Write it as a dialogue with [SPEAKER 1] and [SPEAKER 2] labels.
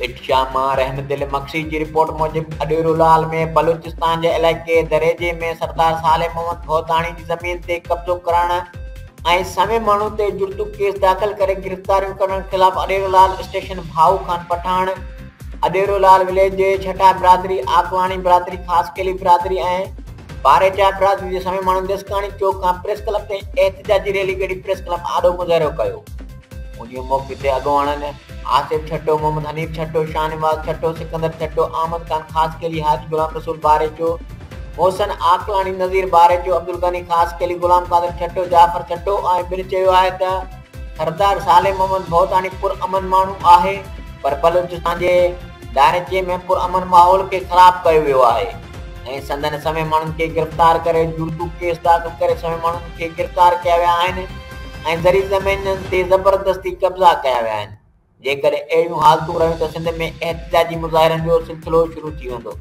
[SPEAKER 1] ڀٽ شاهه مان رحمدل مگسي جي رپورٽ موجب اڏيرو لال ۾ بلوچستان جي علائقي دريجي ۾ سردار صالح محمد ڀوتاڻي جي زمين تي قبضو ڪرڻ ۽ سوين ماڻهن تي جڙتو ڪيس داخل ڪري گرفتاريون ڪرڻ خلاف اڏيرو لال اسٽيشن ڀائو خان پٺاڻ، اڏيرو لال وليج جي ڇٺا برادري، آڪواڻي برادري، خاصخيلي برادري ۽ باريچا برادري جي سوين ماڻهن جسڪاڻي چوڪ کان پريس ڪلب تائين احتجاجي ريلي ڪڍي پريس ڪلب آڏو مظاهرو ڪيو. انهيء موقعي تي اڳواڻن آصف ڇٽو، محمد حنيف ڇٽو، شاهنواز ڇٽو، سڪندر ڇٽو، احمد خان خاصخيلي، حاجي غلام رسول باريچو، محسن عاقلاڻي، نذير باريچو، عبدالغني خاصخيلي، غلام قادر ڇٽو، جعفر ڇٽو ۽ ٻين چيو آهي ته سردار صالح محمد ڀوتاڻي پرامن ماڻهو آهي پر بلوچستان جي ڌاريچي ۾ پرامن ماحول کي خراب ڪيو ويو آهي ۽ سندن سوين ماڻهن کي گرفتار ڪري جڙتو ڪيس داخل ڪري سوين ماڻهن کي گرفتار ڪيا ويا آهن ۽ زرعي زمينن تي زبردستي قبضا ڪيا ويا آهن، جيڪڏهن اهڙيون حالتون رهيون ته سنڌ ۾ احتجاجي مظاهرن جو سلسلو شروع ٿي ويندو.